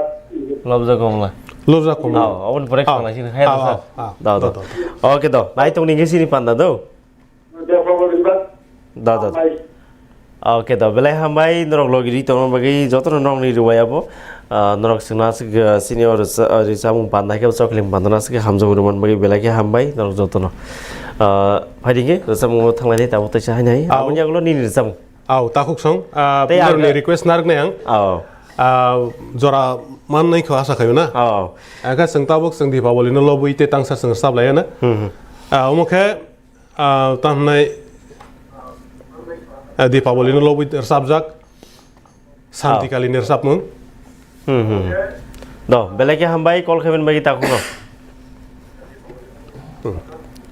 Lobjak komla. Lobjak komla. Aw, aboni pore khwlai sini, hai da, sir. Aw, aw, da, da. Da, da, da. Okay, da. Nai tong ni gesi ni panda do. Da, da, da. Hambai. Okay, da. Belai hambai, norok logi ri tongma bagwi joto no norok ni rwaya bo. Ah, norok singna sik, ah, sini o rwcha-, ah, rwchapmung panda khe chokleng panda na sik hamjak rwman bagwi belai khe hambai, norok joto no. Ah, phaidi khe rwchapmung thanglai ni tabuk taisa hai nai. Aw. Aboni yagulo nini rwchapmung. Aw, takhuk song, ah, tei norokni ang request narwknai ang. Aw. Ah, jora mannai kho asa khayo na. Aw. Akha chwng tabuk chwng Deepavali no lobwi tei tangsa chwng rwchap laiya na. Hmm, hmm. Ah, omo khe, ah, tamo hwnai, ah, Deepavali no lobwi rwchapjak. Santi Kali ni rwchapmung. Hmm, hmm, hmm. Do, belai khe hambai, call khaimani bagwi takhuk no. Hmm.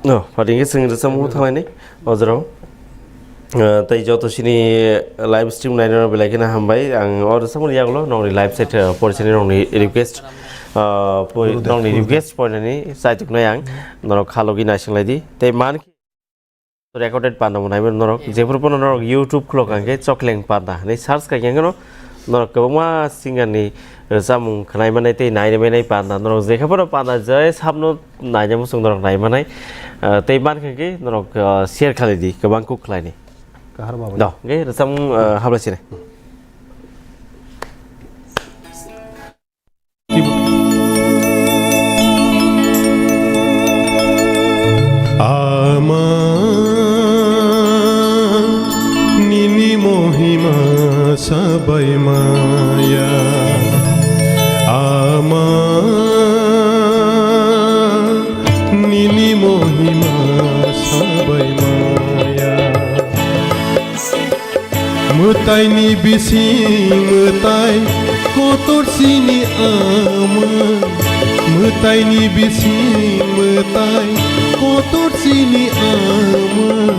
No, phaidi khe chwng rwchapmung thanglaini, o jorao. Ah, tei joto sini live stream nainai rok belai kheno hambai. Ang o rwchapmung yagulo nokni live set, ah, porisani nokni request, ah, pori-, nokni request porinani chaituknai ang. Norok kha logi naising lai di. Tei man recorded panda bo naiwi norok, jephuru phano norok YouTube khulok hwnkhe Chokleng Panda hinwi search khaikhe norok kwbangma singer ni rwchapmung khwnai mannai tei nai mannai panda norok jekhe phano panda je sabno naina muchung norok nai mannai, ah, tei mankhe norok, ah, share khalai di kwbang kuk khlaini. Kahar baba. Do, hwnkhe rwchapmung, ah, hablai sini. Ama, nini mohima sabai maya. Ama, nini mohima sabai maya. Mwtaini bising mwtai, kotor chini ama. Mwtaini bising mwtai, kotor chini ama.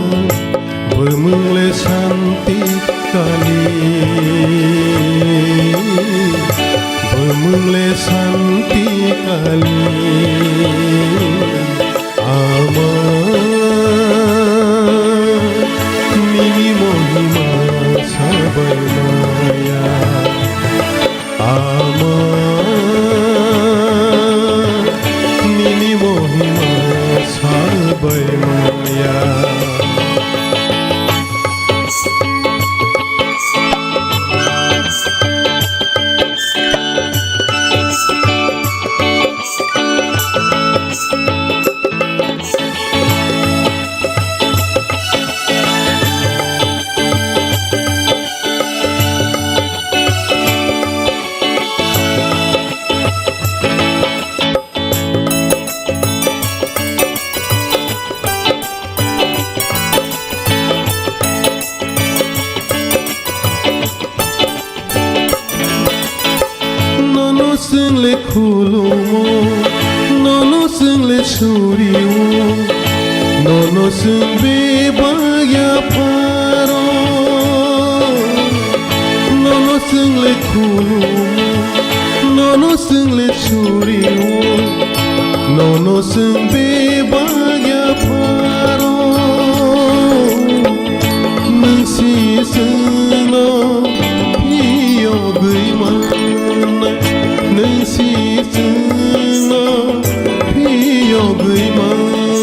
Bwmwng le Santi Kali, bwmwng le Santi Kali. Ama, nini mohima sabai maya. Ama, nini mohima sabai maya. Nono chwng le khulumo, nono chwng le surio, nono chwng bebak yapharo. Nono chwng le khulumo, nono chwng le surio, nono chwng bebak yapharo. Nwng si chwngno phiyogwi mannai, nwng si chwngno phiyogwi mannai.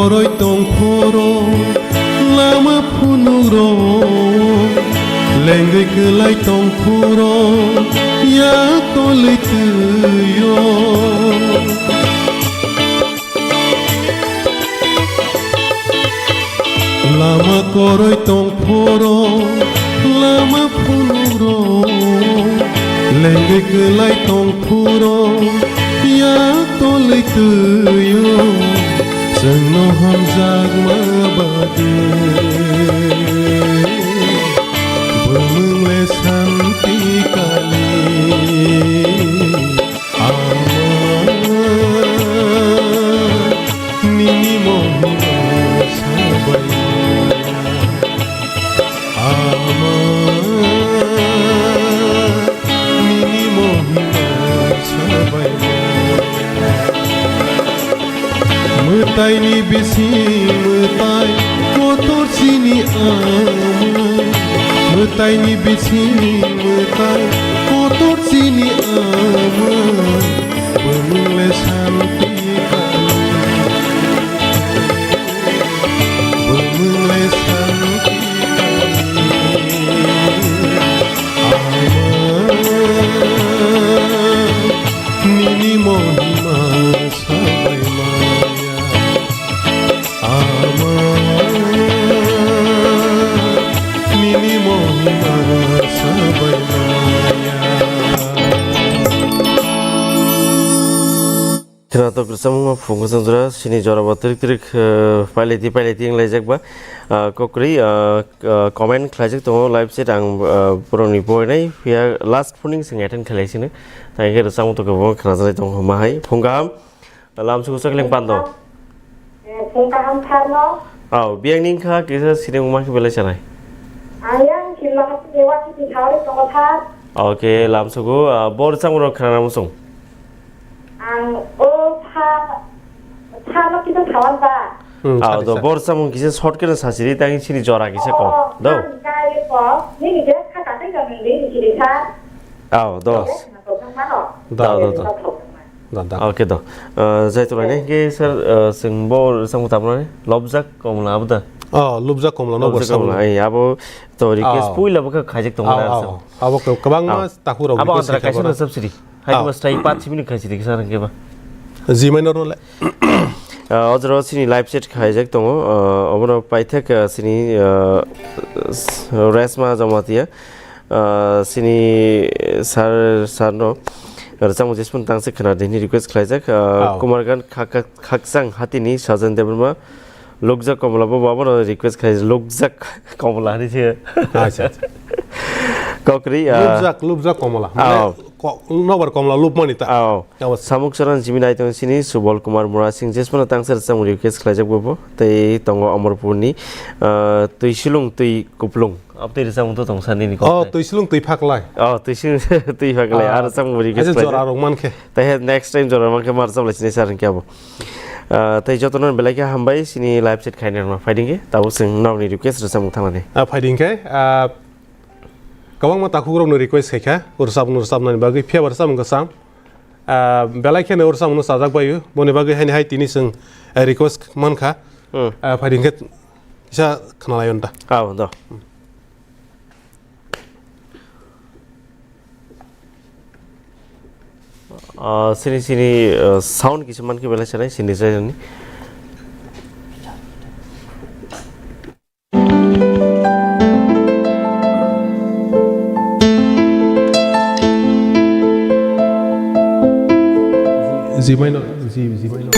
Koroi tong phoro lama phunuk rok, lengwi kwlai tong phoro yak tolwi twio. Lama koroi tong phoro lama phunuk rok, lengwi kwlai tong phoro yak tolwi twio. Chwngno hamjakma bagwi bumung le santi kali. Ama, nini mohima sabai maya. Ama, nini mohima sabai maya. Mwtai ni bising mwtai kotor chini ama. Mwtai ni bising mwtai kotor chini ama. Bumung le santi kali. Bumung le santi kali. Ama, nini mohima sabai maya. Ama, nini mohima sabai maya. Khwnatok rwchapmung phung kwchang jora, sini jora bo trik trik, eh, paileti paileti wnglaijak ba, ah, kokri, ah, ah, comment khlaijak tongo live chat, ang, ah, borokni boinai phiya last phoning sing attend khlai sini. Tangkhe rwchapmung tongkhe bo khwnajaknai tongo hwnma hai. Phung kaham. Lamsugo chakling pando. Eh, phung kaham tharno. Aw, biyang ning kha kisa siring ma khe belai chanai. Ayang kilo hati dewa kiti thari tongo thar. Okay, lamsugo, ah, bor chang ro khana musung. Ang o tha, tharno kisa thawan ba. Hmm, aw, thari do sa. Bor samung kisa short kena sasiri tangi sini jora kisa ko. Oh, do. Ang gai ko, nini je kha katai ga mende ni kiri sa. Aw, do. Yes, na to mano. Da, da, da. Da, da. Okay, do. Eh, jai tulai ne, ke sir, eh, sing bo samung tamna ne? Lobjak komla abda. Oh, lobjak komla no. Lobjak komla, ai, abo to request puila bo kha khajak tong na. Abo kwbangma takhuk rok abo request andra kaisa khabar. Sab siri. Hai ba strai pat simi khai siri kisa rang ke ba. Jimai no role. Ah, ojro sini live chat khaijak tongo. Ah, obono paithak, ah, sini, ah, s-, Resma Jamatia. Ah, sini sir, sir no rwchapmung jesmung tangse khwna dini request khlaijak. Ah, Kumar Gan khak-, khak-, khakchang hatini Sajan Debbarma. Lukjak Komla bo, bo abono request khlai, Lukjak Komla hinwi se. Acha, acha. Kokri, ah, Lukjak, Lukjak Komla. Mane, oh, ko-, nobar Komla lubmani ta. Oh. Samuk Saran Jimmy Naitong sini, Subol Kumar Murasing, jesmano tangsa rwchapmung request khlaijak bo bo. Tei tongo Amarpurni, ah, Twi Silung, Twi Kuplung. Abtwi rwchapmung to tong sani ni kok. Oh, Twi Silung, Twi Phaklai. Oh, Twi Silung, Twi Phaklai. Ah, ar rwchapmung request khlaijak. Jora rok mankhe. Tei next time jora mankhe mar chapla sini sar hwnkhe abo. Ah, tei jotono belai khe hambai sini live chat khainai rokno phaiding khe tabuk chwng nokni request rwchapmung thangnani. Ah, phaiding khe, ah, kwbangma takhukrokno request khaikha rwchapmung rwchapnani bagwi phiya ba rwchapmung kwcham. Ah, belai kheno rwchapmungno chajak baio boni bagwi haini hai tini chwng, ah, request mankha. Hmm. Ah, phaiding khe kisa khwnalaion da. Ao do. Ah, sini, sini, ah, sound kisa mankhe belai sanai, sini sanai. G minor, G, G minor.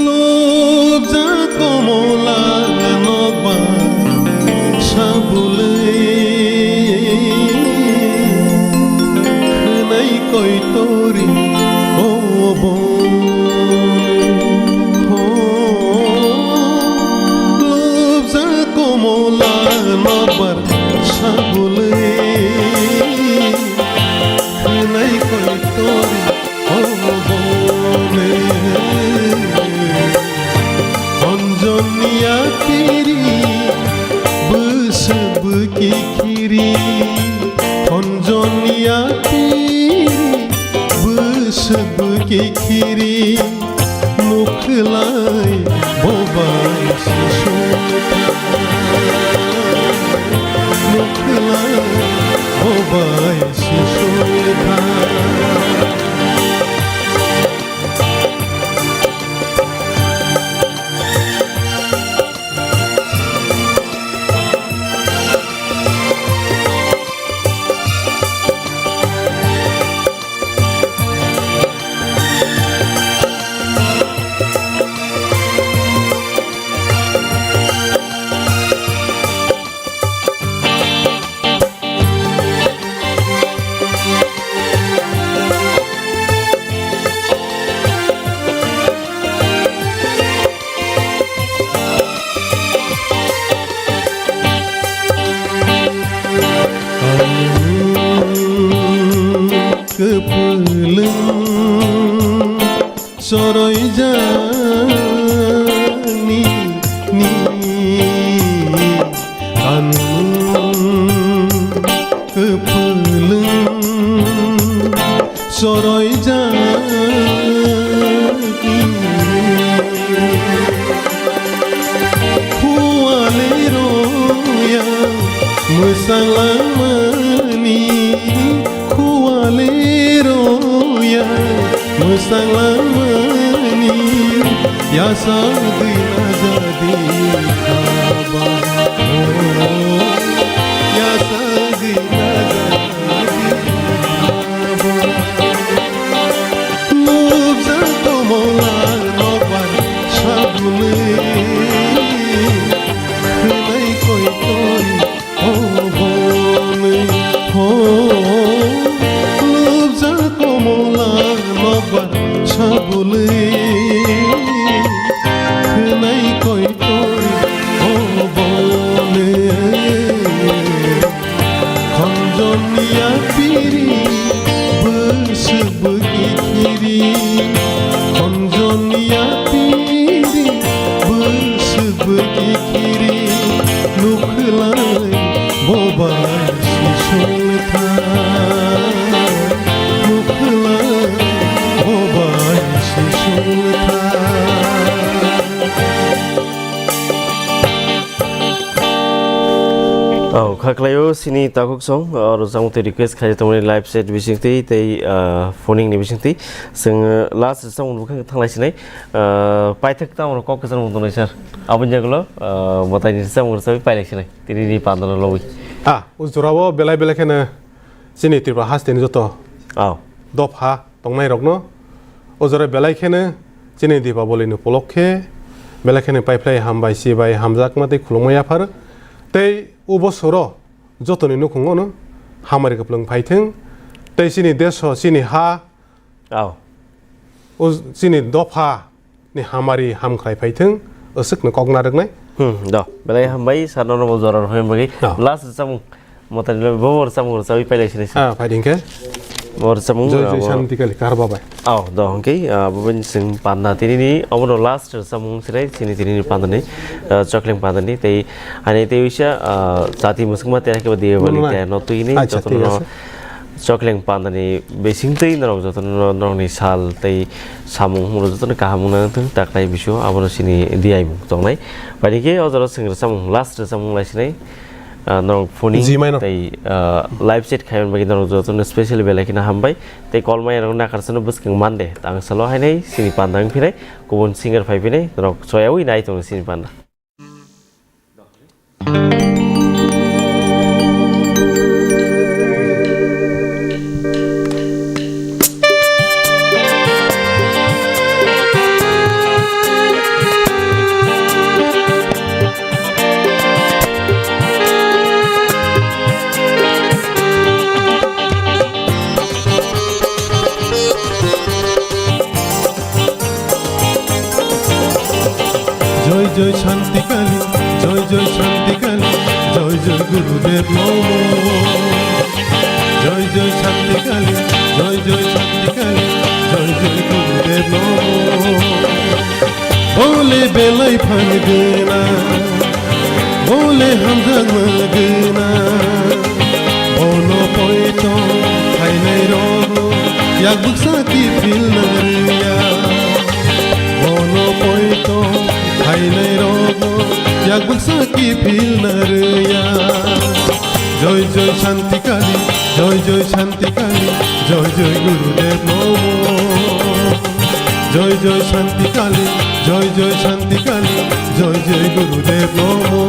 Lobjak komola nokbar sabulwi khwnai koitori oboni. Ho, lobjak komola nokbar sabulwi khwnai koitori oboni. Honjoni yapiri Swbwkhe khiri nukhlai bobai sisungtha. Nukhlai bobai sisungtha. Kwpwlwng choroijani ni kanmung kwpwlwng choroijani. Khuwali roya mwsang langmani, khuwali roya mwsang langmani, yasagwi najadi khaba, oh, yasagwi najadi khaba. Nukjak komola nokbar sabulwi, khwnai koi koi obonwi ho. Nukjak komola nokbar sabulwi, khwnai koi koi obonwi. Khonjoni yapiri bwswk bwkhi khiri, khonjoni yapiri bwswk bwkhi khiri, nukhlai bobai sisungtha, nukhlai bobai sisungtha. Oh, kha khlaio sini takhuk song, oro samung tei request khai tongmani live chat bising tei, tei, ah, phoning ni bising tei. Sing, ah, last samung bwkhang thanglai sinai, ah, paithak tamo kok kwchang mung tongnai sir. Aboni jagolo, ah, mwtai ni samung rwchapwi pailai sinai. Tini ni pandano lobwi. Ah, o jorao belai belai kheno chini Tripura hasteni joto. Oh. Dopha tongnairokno o jora belai kheno chini Dipaboli ni upolokhe belai kheno paiphlai hambai, sibai, hamjakma tei khulumma yaphar tei o bosoro jotoni nukhungo no hamari kwplwng phaithwng tei chini deso, chini ha, oh, o chini dopha ni hamari hamkrai phaithwng, aswkno kok narwknai. Hmm, do. Belai hambai, sir, nono bo jora rohorna bagwi. Ah. Last rwchapmung, mwtai ni bagwi bo rwchapmung rwchapwi pailai sinai sir. Ah, phai di hwnkhe. Bo rwchapmung, Joy Joy abo Shanti Kali, Karba bai. Oh, do, hwnkhe, ah, bo bai chwng panda tinini, obono last rwchapmung sinai, chini tinini pandani, ah, Chokleng pandani, tei, ani tei uisa, ah, jati mwswkma tei haikhe bo Diwali tei no twini, acha, jotono thik ase. Chokleng pandani bisingtwi norok jotono norokni sal tei samung hwnmano jotono kaham wngna wngthwng, taklai bisu abono chini diyaimung tongnai. Baini khe o jora chwng rwchapmung, last rwchapmung lai sinai, ah, norok phoning tei, ah, live chat khaimani bagwi norok jotono specially belai kheno hambai. Tei kolmai rok nakarsano bwskang mande, tang salo hainai chini panda wng phinai, kubun singer phai phinai, norok choyawi nai tongo chini panda. Joy joy Shanti Kali, joy joy Shanti Kali, joy joy Gurudev Namo. Joy joy Shanti Kali, joy joy Shanti Kali, joy joy Gurudev Namo. Bole belai phan gana, bole hamjakma gana, bono poito khainai rokno Yak bwksa kiphilna rwya, bono poito khainai rokno yak bwksa kiphilna rwya. Joy joy Shanti Kali, joy joy Shanti Kali, joy joy Gurudev nomo. Joy joy Shanti Kali, joy joy Shanti Kali, joy joy Gurudev nomo.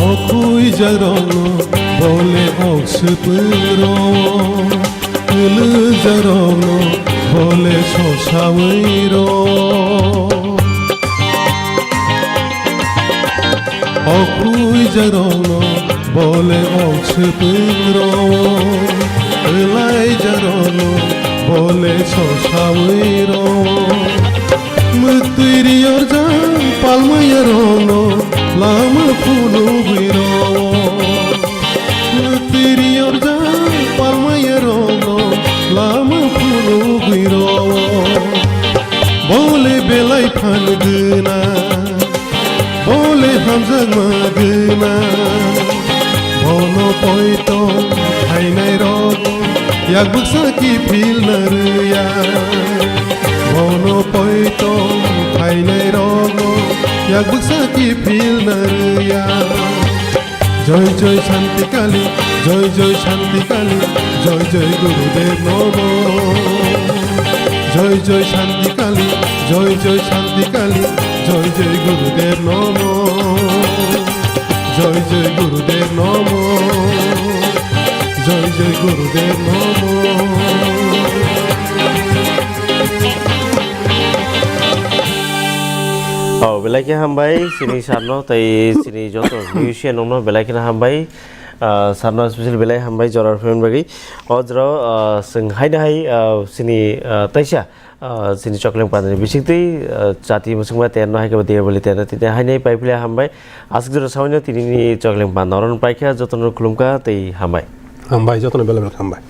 Okhuijakrokno bole ok swpwiro, kwlwjakrokno bole sosawi rw. Okhuijakrokno bole ok swpwiro, kwlaijakrokno bole sosawi rw. Mwtwi riyorjak palmaiyarokno lama phunugwi rw. Mwtwi riyorjak palmaiyarokno lama phunugwi rw. Bole belai phan gwnang, bole hamjakma gwnang, bono poito khainai rok yak bwksa kiphilna rwya. Bono poito khainai rokno yak bwksa kiphilna rwya. Joy joy Shanti Kali, joy joy Shanti Kali, joy joy Gurudev nomo. Joy joy Shanti Kali, joy joy Shanti Kali, joy joy Gurudev nomo. Joy joy Gurudev nomo. Joy joy Gurudev nomo. Oh, belai khe hambai chini sarno tei chini joto musician rokno belai kheno hambai. Ah, sarno special belai hambai jora rwphaiman bagwi. O jora, ah, chwng haino hai, ah, chini, ah, taisa, ah, chini Chokleng Pandani bisingtwi, ah, chati mwswkma terno hai khe bo Diyarbali terno tini haino pai philai hambai. Aswk jora sabaino tinini Chokleng Panda oro paikha jotono khulumkha tei hambai. Hambai, jotono belai belai hambai.